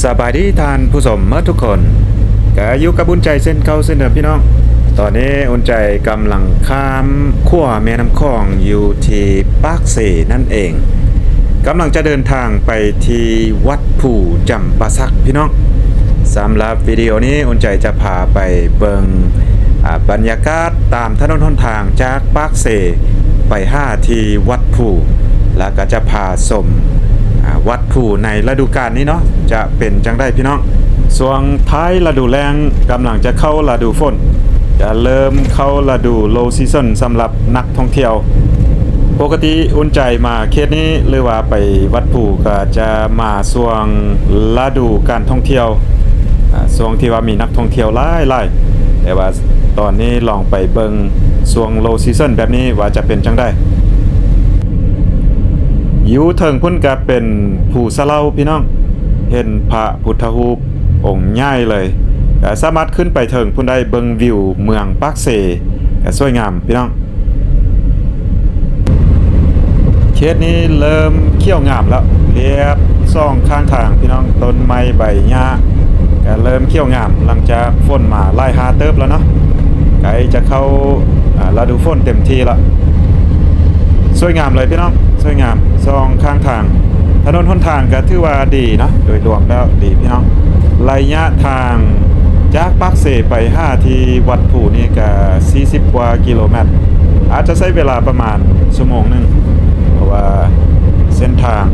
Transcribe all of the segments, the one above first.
ສະບາຍດີທ່ານຜູ້ຊົມເໝິດທຸກຄົນ, ກະຢູ່ກັບອຸ່ນໃຈເຊັ່ນເກົ່າເຊັ່ນເດີມພີ່ນ້ອງ. ຕອນນີ້ອຸ່ນໃຈກຳລັງຂ້າມຂົວແມ່ນ້ຳຂອງຢູ່ທີ່ປາກເຊນັ້ນເອງ, ກຳລັງຈະເດີນທາງໄປທີ່ວັດພູຈຳປາສັກພີ່ນ້ອງ. ສຳລັບວິດີໂອນີ້ອຸ່ນໃຈຈະພາໄປເບິ່ງ ອ່າ ບັນຍາກາດຕາມຖະໜົນຫົນທາງຈາກປາກເຊໄປຫາທີ່ວັດພູ ແລ້ວກໍຈະພາຊົມ ອ່າ ວັດພູໃນລະດູການນີ້ເນາະ ຈະເປັນຈັ່ງໃດພີ່ນ້ອງ. ຊ່ວງທ້າຍລະດູແລ້ງກຳລັງຈະເຂົ້າລະດູຝົນ, ຈະເລີ່ມເຂົ້າລະດູ low season ສຳລັບນັກທ່ອງທ່ຽວ. ປົກກະຕິອຸ່ນໃຈມາເຂດນີ້ ຫຼືວ່າໄປວັດພູ ກໍຈະມາຊ່ວງລະດູການທ່ອງທ່ຽວ, ອ່າ ຊ່ວງທີ່ວ່າມີນັກທ່ອງທ່ຽວຫຼາຍໆ, ແຕ່ວ່າຕອນນີ້ລອງໄປເບິ່ງຊ່ວງ low season ແບບນີ້ວ່າຈະເປັນຈັ່ງໃດ. ຢູ່ເທິງພຸ້ນກໍເປັນພູສະເລົາພີ່ນ້ອງ, ເຫັນພະພຸດທະຮູບອົງໃຫຍ່ເລີຍ, ກໍສາມາດຂຶ້ນໄປເທິງພຸ້ນໄດ້ ເບິ່ງວິວເມືອງປາກເຊ ກໍສວຍງາມພີ່ນ້ອງ. ເຂດນີ້ເລີ່ມຂຽວງາມແລ້ວ, ລຽບສອງຂ້າງທາງພີ່ນ້ອງ, ຕົ້ນໄມ້ໃບຫຍ້າກໍເລີ່ມຂຽວງາມ ຫຼັງຈາກຝົນມາຫຼາຍຫາເຕີບແລ້ວເນາະ, ໃກ້ຈະເຂົ້າ ອ່າ ລະດູຝົນເຕັມທີ່ແລ້ວ. ສວຍງາມເລີຍພີ່ນ້ອງ, ສວຍງາມສອງຂ້າງທາງ. ຖະໜົນຫົນທາງກໍຖືວ່າດີເນາະ, ໂດຍລວມແລ້ວດີພີ່ນ້ອງ. ໄລຍະທາງຈາກປາກເຊໄປຫາທີ່ວັດພູນີ້ກໍສີ່ສິບກວ່າກິໂລແມັດ, ອາດຈະໃຊ້ເວລາປະມານຊົ່ວໂມງໜຶ່ງ, ເພາະວ່າເສັ້ນທາງ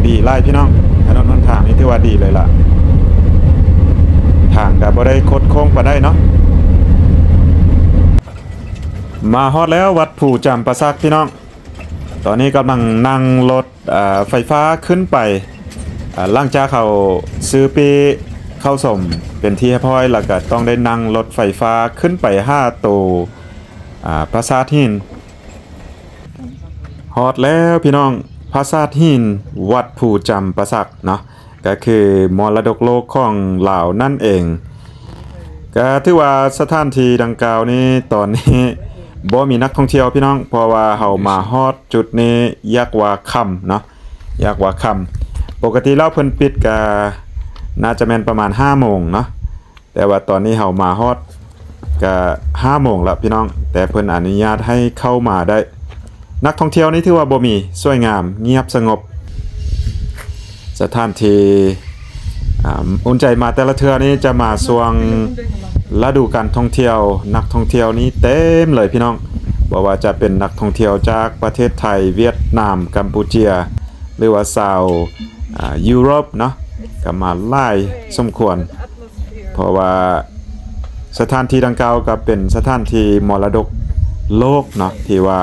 ດີຫຼາຍພີ່ນ້ອງ. ຖະໜົນຫົນທາງນີ້ຖືວ່າດີເລີຍລະ, ທາງກໍບໍ່ໄດ້ຄົດໂຄ້ງປານໃດເນາະ. ມາຮອດແລ້ວວັດພູຈຳປາສັກພີ່ນ້ອງ. ຕອນນີ້ກຳລັງນັ່ງລົດ ເອີ ໄຟຟ້າຂຶ້ນໄປ, ເອີ ຫຼັງຈາກເຮົາຊື້ປີ້ເຂົ້າຊົມເປັນທີ່ຮຽບຮ້ອຍ ແລ້ວກໍຕ້ອງໄດ້ນັ່ງລົດໄຟຟ້າຂຶ້ນໄປຫາໂຕ ອາ ປາສາດຫີນ. ຮອດແລ້ວພີ່ນ້ອງ, ປາສາດຫີນ ວັດພູຈຳປາສັກເນາະ, ກໍຄືມໍລະດົກໂລກຂອງລາວນັ້ນເອງ. ກໍຖືວ່າສະຖານທີ່ດັ່ງກ່າວນີ້ ຕອນນີ້ບໍ່ມີນັກທ່ອງທ່ຽວພີ່ນ້ອງ, ເພາະວ່າເຮົາມາຮອດຈຸດນີ້ຢາກວ່າຄ່ຳເນາະ, ຢາກວ່າຄ່ຳ. ປົກກະຕິແລ້ວເພິ່ນປິດກໍໜ້າຈະແມ່ນປະມານຫ້າໂມງເນາະ, ແຕ່ວ່າຕອນນີ້ເຮົາມາຮອດກະຫ້າໂມງແລ້ວພີ່ນ້ອງ, ແຕ່ເພິ່ນອະນຸຍາດໃຫ້ເຂົ້າມາໄດ້. ນັກທ່ອງທ່ຽວນີ້ຖືວ່າບໍ່ມີ, ສວຍງາມ, ງຽບສະຫງົບ. ສະຖານທີ່ ອາ ອຸ່ນໃຈມາແຕ່ລະເທື່ອນີ້ຈະມາຊ່ວງລະດູການທ່ອງທ່ຽວ, ນັກທ່ອງທ່ຽວນີ້ເຕັມເລີຍພີ່ນ້ອງ, ບໍ່ວ່າຈະເປັນນັກທ່ອງທ່ຽວຈາກປະເທດໄທ, ຫວຽດນາມ, ກຳປູເຈຍ ຫຼືວ່າຊາວ ອາ ຢູໂຣບເນາະ, ກໍມາຫຼາຍສົມຄວນ, ເພາະວ່າສະຖານທີ່ດັ່ງກ່າວກໍເປັນສະຖານທີ່ມໍລະດົກໂລກເນາະ, ທີ່ວ່າ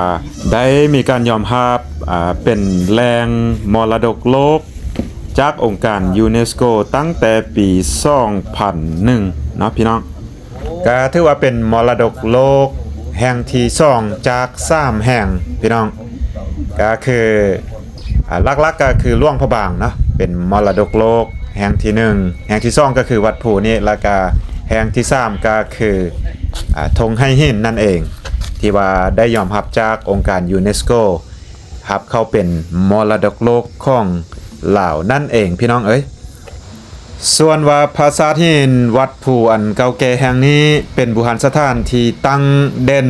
ໄດ້ມີການຍອມຮັບ ອາ ເປັນແຫຼ່ງມໍລະດົກໂລກຈາກອົງການຢູເນສໂກຕັ້ງແຕ່ປີສອງພັນໜຶ່ງເນາະ ພີ່ນ້ອງ. ກໍຖືວ່າເປັນມໍລະດົກໂລກແຫ່ງທີສອງຈາກສາມແຫ່ງພີ່ນ້ອງ, ກໍຄື ອາ ຫຼັກໆກໍຄືຫຼວງພະບາງເນາະ ເປັນມໍລະດົກໂລກແຫ່ງທີໜຶ່ງ, ແຫ່ງທີສອງກໍຄືວັດພູນີ້, ແລ້ວກໍແຫ່ງທີສາມກໍຄື ອາ ທົ່ງໄຫຫີນນັ້ນເອງ ທີ່ວ່າໄດ້ຍອມຮັບຈາກອົງການຢູເນສໂກ ຮັບເຂົ້າເປັນມໍລະດົກໂລກຂອງລາວນັ້ນເອງ ພີ່ນ້ອງເອີຍ. ສ່ວນວ່າປາສາດຫີນວັດພູອັນເກົ່າແກ່ແຫ່ງນີ້ ເປັນບູຮານສະຖານທີ່ຕັ້ງເດັ່ນ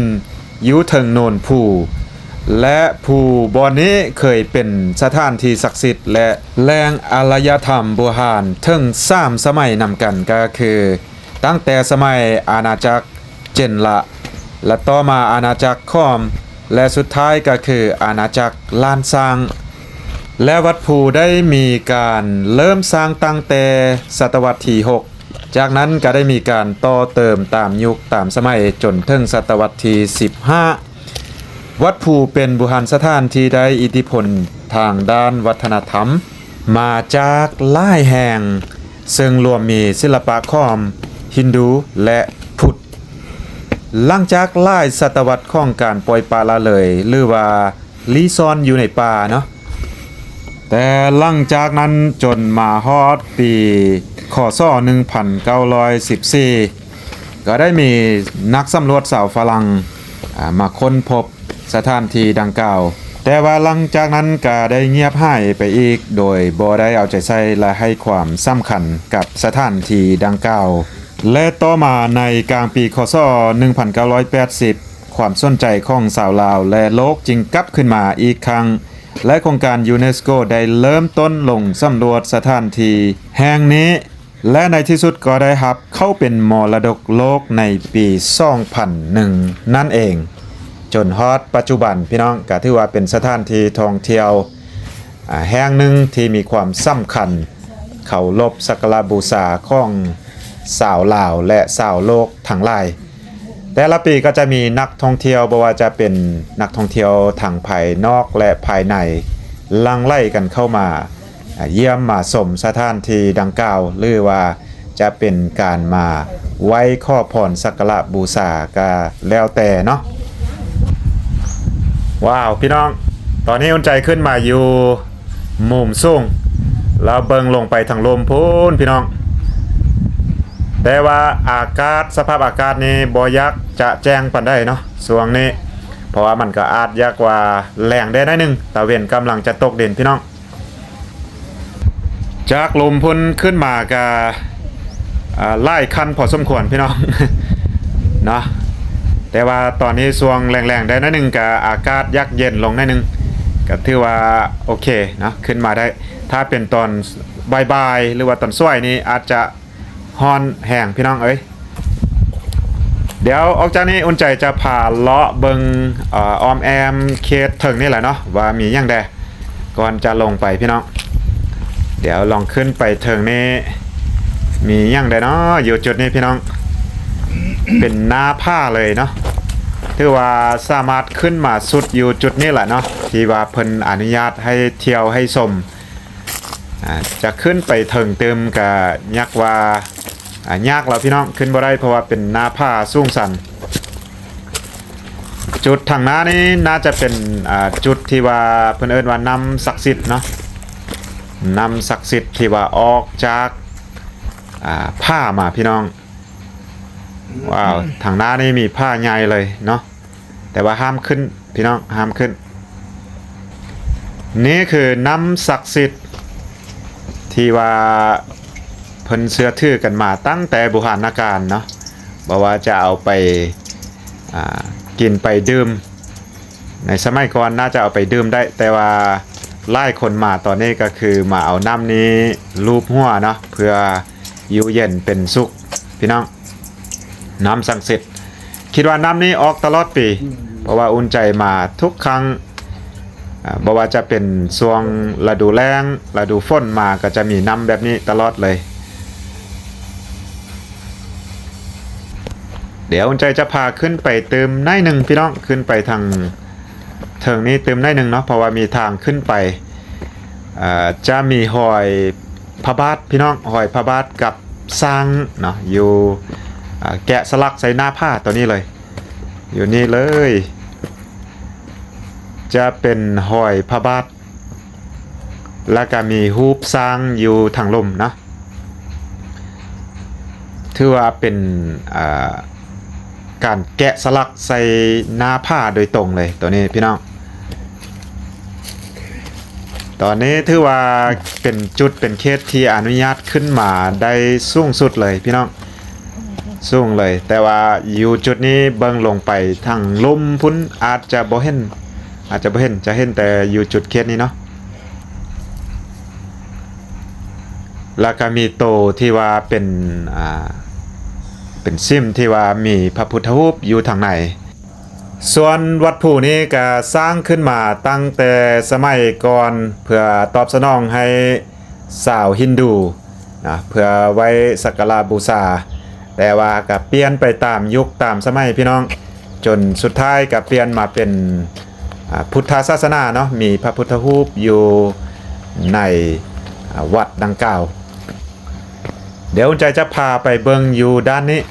ຢູ່ເທິງໂນນພູ ແລະ ພູບ່ອນນີ້ເຄີຍເປັນສະຖານທີ່ສັກສິດ ແລະ ແຫຼ່ງອາລະຍະທຳບູຮານເຖິງສາມສະໄໝນຳກັນ ກໍຄື ຕັ້ງແຕ່ສະໄໝອານາຈັກເຈັນລະ ແລະ ຕໍ່ມາອານາຈັກຂອມ ແລະ ສຸດທ້າຍກໍຄືອານາຈັກລ້ານຊ້າງ ແລະ ວັດພູໄດ້ມີການເລີ່ມສ້າງຕັ້ງແຕ່ສະຕະວັດທີຫົກ, ຈາກນັ້ນກໍໄດ້ມີການຕໍ່ເຕີມຕາມຍຸກຕາມສະໄໝຈົນເຖິງສະຕະວັດທີສິບຫ້າ. ວັດພູເປັນບູຮານສະຖານທີ່ໄດ້ອິດທິພົນທາງດ້ານວັດທະນະທຳມາຈາກຫຼາຍແຫ່ງ, ເຊິ່ງລວມມີສິລະປະຂອງຮິນດູ ແລະ ພຸດ. ຫຼັງຈາກຫຼາຍສະຕະວັດຂອງການປ່ອຍປະລະເລີຍ ຫຼືວ່າລີ້ຊ່ອນຢູ່ໃນປ່າເນາະ, ແຕ່ຫຼັງຈາກນັ້ນຈົນມາຮອດປີ ຄ.ສ. ໜຶ່ງພັນເກົ້າຮ້ອຍສິບສີ່ ກໍໄດ້ມີນັກສຳຫຼວດຊາວຝຣັ່ງ ອາ ມາຄົ້ນພົບສະຖານທີ່ດັ່ງກ່າວ ແຕ່ວ່າຫຼັງຈາກນັ້ນກໍໄດ້ງຽບຫາຍໄປອີກ ໂດຍບໍ່ໄດ້ເອົາໃຈໃສ່ ແລະ ໃຫ້ຄວາມສຳຄັນກັບສະຖານທີ່ດັ່ງກ່າວ ແລະ ຕໍ່ມາໃນກາງປີ ຄ.ສ. ໜຶ່ງພັນເກົ້າຮ້ອຍແປດສິບ ຄວາມສົນໃຈຂອງຊາວລາວ ແລະ ໂລກຈຶ່ງກັບຄືນມາອີກຄັ້ງ ແລະ ໂຄງການຢູເນສໂກໄດ້ເລີ່ມຕົ້ນລົງສຳຫຼວດສະຖານທີ່ແຫ່ງນີ້ ແລະ ໃນທີ່ສຸດກໍໄດ້ຮັບເຂົ້າເປັນມໍລະດົກໂລກໃນປີສອງພັນໜຶ່ງນັ້ນເອງ. ຈົນຮອດປັດຈຸບັນ ພີ່ນ້ອງ ກໍຖືວ່າເປັນສະຖານທີ່ທ່ອງທ່ຽວ ອາ ແຫ່ງໜຶ່ງທີ່ມີຄວາມສຳຄັນ ເຄົາລົບສັກກາລະບູຊາຂອງຊາວລາວ ແລະ ຊາວໂລກທັງຫຼາຍ. ແຕ່ລະປີກໍຈະມີນັກທ່ອງທ່ຽວ ບໍ່ວ່າຈະເປັນນັກທ່ອງທ່ຽວທັງພາຍນອກ ແລະ ພາຍໃນ ຫຼັ່ງໄຫຼກັນເຂົ້າມາ ອາ ຢ້ຽມມາຊົມສະຖານທີ່ດັ່ງກ່າວ ຫຼືວ່າຈະເປັນການມາໄຫວ້ຂໍພອນສັກກາລະບູຊາກໍແລ້ວແຕ່ເນາະ. ວ້າວ ພີ່ນ້ອງ ຕອນນີ້ອຸ່ນໃຈຂຶ້ນມາຢູ່ມຸມສູງ ແລ້ວເບິ່ງລົງໄປທາງລຸ່ມພຸ້ນ ພີ່ນ້ອງ. ແຕ່ວ່າອາກາດ ສະພາບອາກາດນີ້ບໍ່ຢາກຈະແຈ້ງປານໃດເນາະ ຊ່ວງນີ້ ເພາະວ່າມັນກໍອາດຢາກວ່າແລງແດ່ໜ້ອຍໜຶ່ງ ຕາເວັນກຳລັງຈະຕົກດິນ ພີ່ນ້ອງ. ຈາກລຸ່ມພຸ້ນຂຶ້ນມາກະ ອາ ຫຼາຍຂັ້ນພໍສົມຄວນ ພີ່ນ້ອງ ເນາະ. ແຕ່ວ່າຕອນນີ້ຊ່ວງແລງໆ ໄດ້ໜ້ອຍໜຶ່ງ ກະອາກາດຢາກເຢັນລົງໜ້ອຍໜຶ່ງ ກະຖືວ່າໂອເຄເນາະ ຂຶ້ນມາໄດ້. ຖ້າເປັນຕອນບ່າຍໆ ຫຼືວ່າຕອນສວຍນີ້ ອາດຈະ ຮ້ອນແຮງ ພີ່ນ້ອງເອີຍ. ດຽວອອກຈາກນີ້ ອຸ່ນໃຈຈະພາເລາະເບິ່ງ ເອີ ອ້ອມແອ້ມເຂດເທິງນີ້ແຫຼະເນາະ ວ່າມີຫຍັງແດ່ ກ່ອນຈະລົງໄປ ພີ່ນ້ອງ. ດຽວລອງຂຶ້ນໄປເທິງນີ້ ມີຫຍັງແດ່ເນາະ ຢູ່ຈຸດນີ້ ພີ່ນ້ອງ. ເປັນໜ້າຜາເລີຍເນາະ ຖືວ່າສາມາດຂຶ້ນມາສຸດຢູ່ຈຸດນີ້ແຫຼະເນາະ ທີ່ວ່າເພິ່ນອະນຸຍາດໃຫ້ທ່ຽວໃຫ້ຊົມ. ອາ ຈະຂຶ້ນໄປເທິງຕື່ມກະຍັກວ່າ ອາ ຍາກແລ້ວ ພີ່ນ້ອງ ຂຶ້ນບໍ່ໄດ້ ເພາະວ່າເປັນໜ້າຜາສູງຊັນ. ຈຸດທາງໜ້ານີ້ໜ້າຈະເປັນ ອາ ຈຸດທີ່ວ່າເພິ່ນເອີ້ນວ່ານ້ຳສັກສິດເນາະ ນ້ຳສັກສິດທີ່ວ່າອອກຈາກ ອາ ຜາມາ ພີ່ນ້ອງ. ວ້າວ ທາງໜ້ານີ້ມີຜາໃຫຍ່ເລີຍເນາະ ແຕ່ວ່າຫ້າມຂຶ້ນ ພີ່ນ້ອງ ຫ້າມຂຶ້ນ. ນີ້ຄືນ້ຳສັກສິດທີ່ວ່າເພິ່ນເຊື່ອຖືກັນມາຕັ້ງແຕ່ບູຮານນະການເນາະ ບໍ່ວ່າຈະເອົາໄປ ອາ ກິນໄປດື່ມ ໃນສະໄໝກ່ອນໜ້າຈະເອົາໄປດື່ມໄດ້ ແຕ່ວ່າຫຼາຍຄົນມາຕອນນີ້ກໍຄືມາເອົານ້ຳນີ້ລູບຫົວເນາະ ເພື່ອຢູ່ເຢັນເປັນສຸກ ພີ່ນ້ອງ. ນ້ຳສັກສິດ ຄິດວ່ານ້ຳນີ້ອອກຕະຫຼອດປີ ເພາະວ່າອຸ່ນໃຈມາທຸກຄັ້ງ ອາ ບໍ່ວ່າຈະເປັນຊ່ວງລະດູແລ້ງ ລະດູຝົນມາກໍຈະມີນ້ຳແບບນີ້ຕະຫຼອດເລີຍ. ດຽວອຸ່ນໃຈຈະພາຂຶ້ນໄປຕື່ມໜ້ອຍໜຶ່ງ ພີ່ນ້ອງ ຂຶ້ນໄປທາງເທິງນີ້ຕື່ມໜ້ອຍໜຶ່ງເນາະ ເພາະວ່າມີທາງຂຶ້ນໄປ ເອີ ຈະມີຮອຍພະບາດ ພີ່ນ້ອງ ຮອຍພະບາດກັບຊ້າງເນາະ ຢູ່ ອາ ແກະສະຫຼັກໃສ່ໜ້າຜາຕົວນີ້ເລີຍ ຢູ່ນີ້ເລີຍ ຈະເປັນຮອຍພະບາດ ແລ້ວກະມີຮູບຊ້າງຢູ່ທາງລຸ່ມເນາະ. ຖືວ່າເປັນ ອາ ການແກະສະຫຼັກໃສ່ໜ້າຜາໂດຍຕົງເລີຍ ໂຕນີ້ພີ່ນ້ອງ. ຕອນນີ້ຖືວ່າເປັນຈຸດເປັນເຂດທີ່ອະນຸຍາດຂຶ້ນມາໄດ້ສູງສຸດເລີຍພີ່ນ້ອງ ສູງເລີຍ. ແຕ່ວ່າຢູ່ຈຸດນີ້ເບິ່ງລົງໄປທາງລຸ່ມພຸ້ນອາດຈະບໍ່ເຫັນ ອາດຈະບໍ່ເຫັນ ຈະເຫັນແຕ່ຢູ່ຈຸດເຂດນີ້ເນາະ. ແລ້ວກະມີໂຕທີ່ວ່າເປັນ ອາ ເປັນສິມທີ່ວ່າມີພະພຸດທະຮູບຢູ່ທາງໃນ. ສ່ວນວັດພູນີ້ກະສ້າງຂຶ້ນມາຕັ້ງແຕ່ສະໄໝກ່ອນ ເພື່ອຕອບສະໜອງໃຫ້ຊາວຮິນດູນະ ເພື່ອໄວ້ສັກກາລະບູຊາ. ແຕ່ວ່າກະປ່ຽນໄປຕາມຍຸກຕາມສະໄໝພີ່ນ້ອງ ຈົນສຸດທ້າຍກະປ່ຽນມາເປັນ ອາ ພຸດທະສາສະໜາເນາະ ມີພະພຸດທະຮູບຢູ່ໃນ ອາ ວັດດັ່ງກ່າວ. ດຽວອຸ່ນໃຈຈະພາໄປເບິ່ງຢູ່ດ້ານນີ້.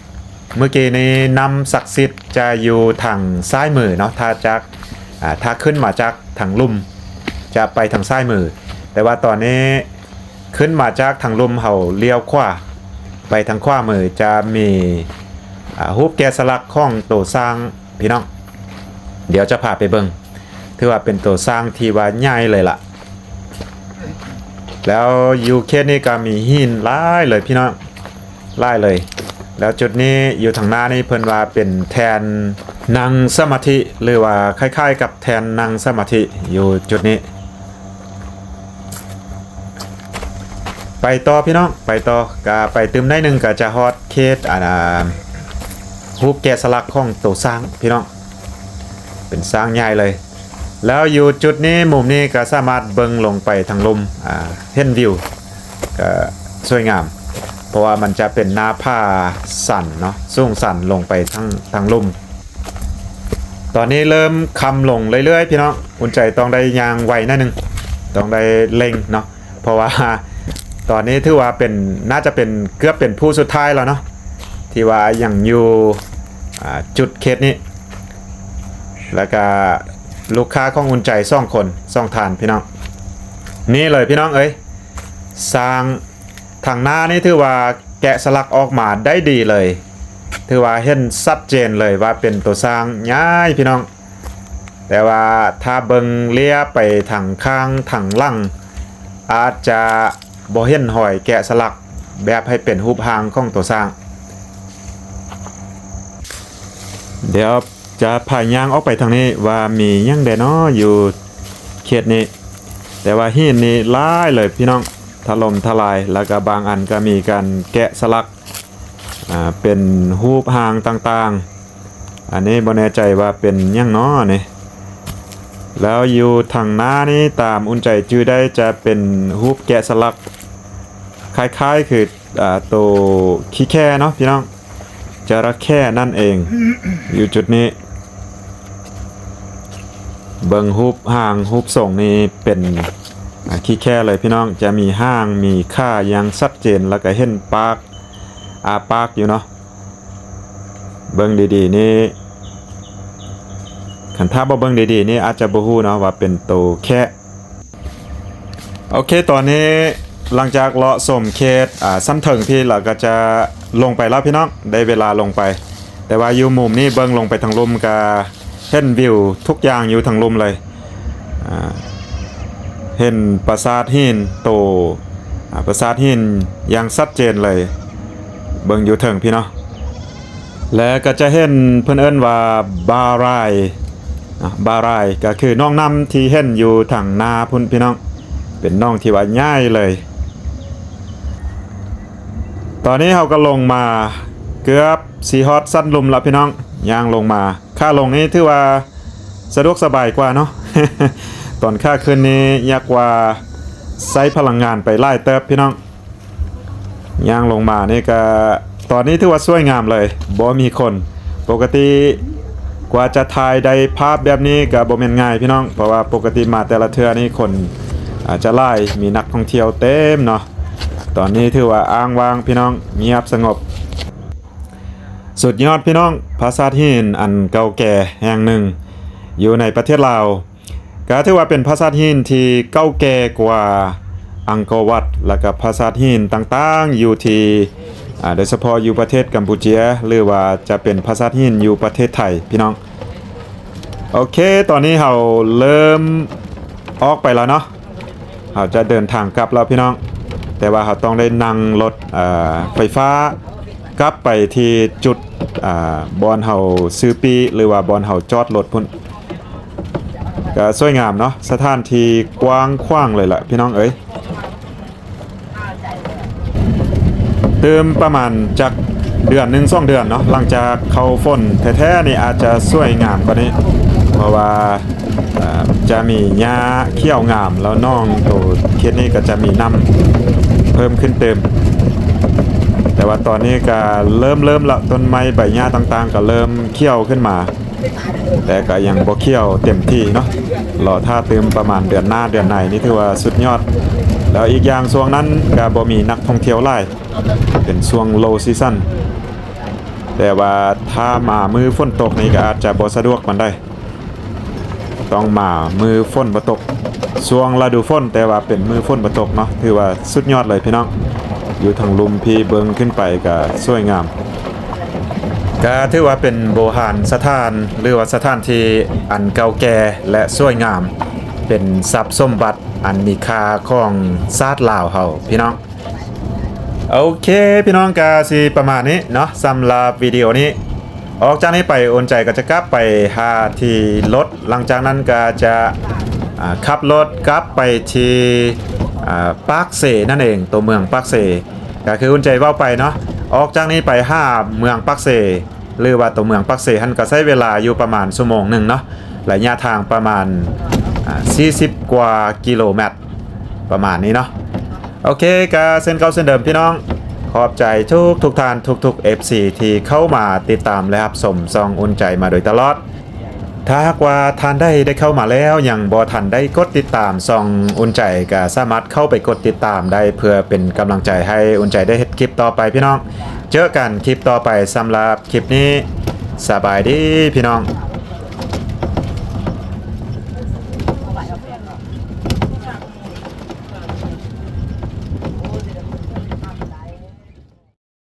ມື້ກີ້ນີ້ນ້ຳສັກສິດຈະຢູ່ທາງຊ້າຍມືເນາະ ຖ້າຈາກ ອາ ຖ້າຂຶ້ນມາຈາກທາງລຸ່ມຈະໄປທາງຊ້າຍມື. ແຕ່ວ່າຕອນນີ້ຂຶ້ນມາຈາກທາງລຸ່ມ ເຮົາລ້ຽວຂວາ ໄປທາງຂວາມືຈະມີ ອາ ຮູບແກະສະຫຼັກຂອງໂຕຊ້າງ ພີ່ນ້ອງ. ດຽວຈະພາໄປເບິ່ງ. ຖືວ່າເປັນໂຕຊ້າງທີ່ວ່າໃຫຍ່ເລີຍລະ. ແລ້ວຢູ່ເຂດນີ້ກໍມີຫີນຫຼາຍເລີຍພີ່ນ້ອງ ຫຼາຍເລີຍ. ແລ້ວຈຸດນີ້ຢູ່ທາງໜ້ານີ້ເພິ່ນວ່າເປັນແທ່ນນັ່ງສະມາທິ ຫຼືວ່າຄ້າຍໆກັບແທ່ນນັ່ງສະມາທິຢູ່ຈຸດນີ້. ໄປຕໍ່ພີ່ນ້ອງ ໄປຕໍ່ ກະໄປຕື່ມໜ້ອຍໜຶ່ງກະຈະຮອດເຂດ ອັນ ຮູບແກະສະຫຼັກຂອງໂຕຊ້າງພີ່ນ້ອງ ເປັນຊ້າງໃຫຍ່ເລີຍ. ແລ້ວຢູ່ຈຸດນີ້ ມຸມນີ້ກະສາມາດເບິ່ງລົງໄປທາງລຸ່ມ ອາ ເຫັນວິວກະສວຍງາມ ເພາະວ່າມັນຈະເປັນໜ້າຜາຊັນເນາະ ສູງຊັນລົງໄປທາງ ທາງລຸ່ມ. ຕອນນີ້ເລີ່ມຄ່ຳລົງເລື້ອຍໆ ພີ່ນ້ອງ ອຸ່ນໃຈຕ້ອງໄດ້ຍ່າງໄວໜ້ອຍໜຶ່ງ ຕ້ອງໄດ້ເລັ່ງເນາະ ເພາະວ່າຕອນນີ້ຖືວ່າເປັນ ໜ້າຈະເປັນ ເກືອບເປັນຜູ້ສຸດທ້າຍແລ້ວເນາະ ທີ່ວ່າຍັງຢູ່ ອາ ຈຸດເຂດນີ້ ແລ້ວກະລູກຄ້າຂອງອຸ່ນໃຈສອງຄົນ ສອງທ່ານພີ່ນ້ອງ. ນີ້ເລີຍພີ່ນ້ອງເອີຍ ຊ້າງທາງໜ້ານີ້ຖືວ່າແກະສະຫຼັກອອກມາໄດ້ດີເລີຍ ຖືວ່າເຫັນຊັດເຈນເລີຍວ່າເປັນໂຕຊ້າງໃຫຍ່ພີ່ນ້ອງ. ແຕ່ວ່າຖ້າເບິ່ງເລຍໄປທາງຂ້າງທາງຫຼັງ ອາດຈະບໍ່ເຫັນຮອຍແກະສະຫຼັກແບບໃຫ້ເປັນຮູບຮ່າງຂອງໂຕຊ້າງ. ດຽວຈະພາຍ່າງອອກໄປທາງນີ້ວ່າມີຫຍັງແດ່ເນາະຢູ່ເຂດນີ້ ແຕ່ວ່າຫີນນີ້ຫຼາຍເລີຍພີ່ນ້ອງ ຖະຫຼົ່ມທະລາຍ ແລ້ວກະບາງອັນກະມີການແກະສະຫຼັກ ອາ ເປັນຮູບຮ່າງຕ່າງໆ. ອັນນີ້ບໍ່ແນ່ໃຈວ່າເປັນຫຍັງເນາະນີ້. ແລ້ວຢູ່ທາງໜ້ານີ້ ຕາມອຸ່ນໃຈຈື່ໄດ້ຈະເປັນຮູບແກະສະຫຼັກ ຄ້າຍໆຄື ອາ ໂຕຂີ້ແຂ້ເນາະພີ່ນ້ອງ ຈະຣະແຂ້ນັ້ນເອງ. ຢູ່ຈຸດນີ້ ເບິ່ງຮູບຮ່າງຮູບຊົງນີ້ເປັນ ອາ ຂີ້ແຂ້ເລີຍພີ່ນ້ອງ ຈະມີຫາງ ມີຂາຢ່າງຊັດເຈນ ແລ້ວກະເຫັນປາກ ອາປາກຢູ່ເນາະ. ເບິ່ງດີໆນີ້ ຄັນຖ້າບໍ່ເບິ່ງດີໆນີ້ອາດຈະບໍ່ຮູ້ເນາະວ່າເປັນໂຕແຄະ. ໂອເຄ ຕອນນີ້ຫຼັງຈາກເລາະຊົມເຂດ ອາ ຊັ້ນເທິງພີ້ ລະກະຈະລົງໄປແລ້ວພີ່ນ້ອງ ໄດ້ເວລາລົງໄປ. ແຕ່ວ່າຢູ່ມຸມນີ້ເບິ່ງລົງໄປທາງລຸ່ມກະເຫັນວິວທຸກຢ່າງຢູ່ທາງລຸ່ມເລີຍ ອາ ເຫັນປາສາດຫີນໂຕ ອາ ປາສາດຫີນຢ່າງຊັດເຈນເລີຍ ເບິ່ງຢູ່ເທິງພີ້ເນາະ. ແລະກະຈະເຫັນເພິ່ນເອີ້ນວ່າບາຣາຍ ບາຣາຍກະຄືໜອງນ້ຳທີ່ເຫັນຢູ່ທາງໜ້າພຸ້ນພີ່ນ້ອງ ເປັນໜອງທີ່ວ່າໃຫຍ່ເລີຍ. ຕອນນີ້ເຮົາກະລົງມາເກືອບຊິຮອດຊັ້ນລຸ່ມລະພີ່ນ້ອງ ຍ່າງລົງມາ ຂາລົງນີ້ຖືວ່າສະດວກສະບາຍກວ່າເນາະ ຕອນຂາຂຶ້ນນີ້ຢາກວ່າໃຊ້ພະລັງງານໄປຫຼາຍເຕີບພີ່ນ້ອງ. ຍ່າງລົງມານີ້ກະ ຕອນນີ້ຖືວ່າສວຍງາມເລີຍ ບໍ່ມີຄົນ. ປົກກະຕິກວ່າຈະຖ່າຍໄດ້ພາບແບບນີ້ກະບໍ່ແມ່ນງ່າຍພີ່ນ້ອງ ເພາະວ່າປົກກະຕິມາແຕ່ລະເທື່ອນີ້ຄົນ ອາ ຈະຫຼາຍ ມີນັກທ່ອງທ່ຽວເຕັມເນາະ. ຕອນນີ້ຖືວ່າອ້າງວ່າງພີ່ນ້ອງ ງຽບສະຫງົບ. ສຸດຍອດພີ່ນ້ອງ ປາສາດຫີນອັນເກົ່າແກ່ແຫ່ງໜຶ່ງຢູ່ໃນປະເທດລາວ ກະຖືວ່າເປັນປາສາດຫີນທີ່ເກົ່າແກ່ກວ່າອັງກໍວັດ ແລະກະປາສາດຫີນຕ່າງໆຢູ່ທີ່ ອາ ໂດຍສະເພາະຢູ່ປະເທດກຳປູເຈຍ ຫຼືວ່າຈະເປັນປາສາດຫີນຢູ່ປະເທດໄທພີ່ນ້ອງ. ໂອເຄ ຕອນນີ້ເຮົາເລີ່ມອອກໄປແລ້ວເນາະ ເຮົາຈະເດີນທາງກັບແລ້ວພີ່ນ້ອງ ແຕ່ວ່າເຮົາຕ້ອງໄດ້ນັ່ງລົດ ເອີ ໄຟຟ້າກັບໄປທີ່ຈຸດ ອາ ບ່ອນເຮົາຊື້ປີ້ ຫຼືວ່າບ່ອນເຮົາຈອດລົດພຸ້ນ. ກະສວຍງາມເນາະ ສະຖານທີ່ກວ້າງຂວາງເລີຍລະພີ່ນ້ອງເອີຍ. ຕື່ມປະມານຈັກເດືອນໜຶ່ງສອງເດືອນເນາະ ຫຼັງຈາກເຂົ້າຝົນແທ້ໆນີ້ອາດຈະສວຍງາມກວ່ານີ້ ເພາະວ່າ ເອີ ຈະມີຫຍ້າຂຽວງາມ ແລ້ວໜອງໂຕເຂດນີ້ກະຈະມີນ້ຳເພີ່ມຂຶ້ນຕື່ມ. ແຕ່ວ່າຕອນນີ້ກະເລີ່ມ ເລີ່ມລະ ຕົ້ນໄມ້ໃບຫຍ້າຕ່າງໆກະເລີ່ມຂຽວຂຶ້ນມາ ແຕ່ກະຍັງບໍ່ຂຽວເຕັມທີ່ເນາະ ລໍຖ້າຕື່ມປະມານເດືອນໜ້າເດືອນໃນນີ້ຖືວ່າສຸດຍອດ. ແລ້ວອີກຢ່າງຊ່ວງນັ້ນກະບໍ່ມີນັກທ່ອງທ່ຽວຫຼາຍ ເປັນຊ່ວງ low season ແຕ່ວ່າຖ້າມາມື້ຝົນຕົກນີ້ກະອາດຈະບໍ່ສະດວກປານໃດ ຕ້ອງມາມື້ຝົນບໍ່ຕົກ ຊ່ວງລະດູຝົນ ແຕ່ວ່າເປັນມື້ຝົນບໍ່ຕົກເນາະ ຖືວ່າສຸດຍອດເລີຍພີ່ນ້ອງ. ຢູ່ທາງລຸ່ມພີ້ເບິ່ງຂຶ້ນໄປກະສວຍງາມ. ກໍຖືວ່າເປັນໂບຮານສະຖານ ຫຼືວ່າສະຖານທີ່ອັນເກົ່າແກ່ ແລະ ສວຍງາມ ເປັນຊັບສົມບັດອັນມີຄ່າຂອງຊາດລາວເຮົາພີ່ນ້ອງ. ໂອເຄພີ່ນ້ອງ ກະຊິປະມານນີ້ເນາະ ສຳລັບວິດີໂອນີ້. ອອກຈາກນີ້ໄປອຸ່ນໃຈກໍຈະກັບໄປຫາທີ່ລົດ ຫຼັງຈາກນັ້ນກໍຈະ ອາ ຂັບລົດກັບໄປທີ່ ອາ ປາກເຊນັ້ນເອງ ຕົວເມືອງປາກເຊ. ກໍຄືອຸ່ນໃຈເວົ້າໄປເນາະ ອອກຈາກນີ້ໄປຫາເມືອງປາກເຊ ຫຼືວ່າຕົວເມືອງປາກເຊຫັ້ນ ກໍໃຊ້ເວລາຢູ່ປະມານຊົ່ວໂມງໜຶ່ງເນາະ ໄລຍະທາງປະມານ ອາ ສີ່ສິບກວ່າກິໂລແມັດ ປະມານນີ້ເນາະ. ໂອເຄ ກໍເຊັ່ນເກົ່າເຊັ່ນເດີມພີ່ນ້ອງ ຂອບໃຈທຸກໆທ່ານ ທຸກໆເອັຟຊີ ທີ່ເຂົ້າມາຕິດຕາມ ແລະ ຮັບຊົມຊ່ອງອຸ່ນໃຈມາໂດຍຕະຫຼອດ. ຖ້າຫາກວ່າທ່ານໃດໄດ້ເຂົ້າມາແລ້ວ ຍັງບໍ່ທັນໄດ້ກົດຕິດຕາມຊ່ອງອຸ່ນໃຈ ກໍສາມາດເຂົ້າໄປກົດຕິດຕາມໄດ້ ເພື່ອເປັນກຳລັງໃຈໃຫ້ອຸ່ນໃຈໄດ້ເຮັດຄລິບຕໍ່ໄປພີ່ນ້ອງ. ເຈີກັນຄລິບຕໍ່ໄປ ສຳລັບຄລິບນີ້ ສະບາຍດີພີ່ນ້ອງ.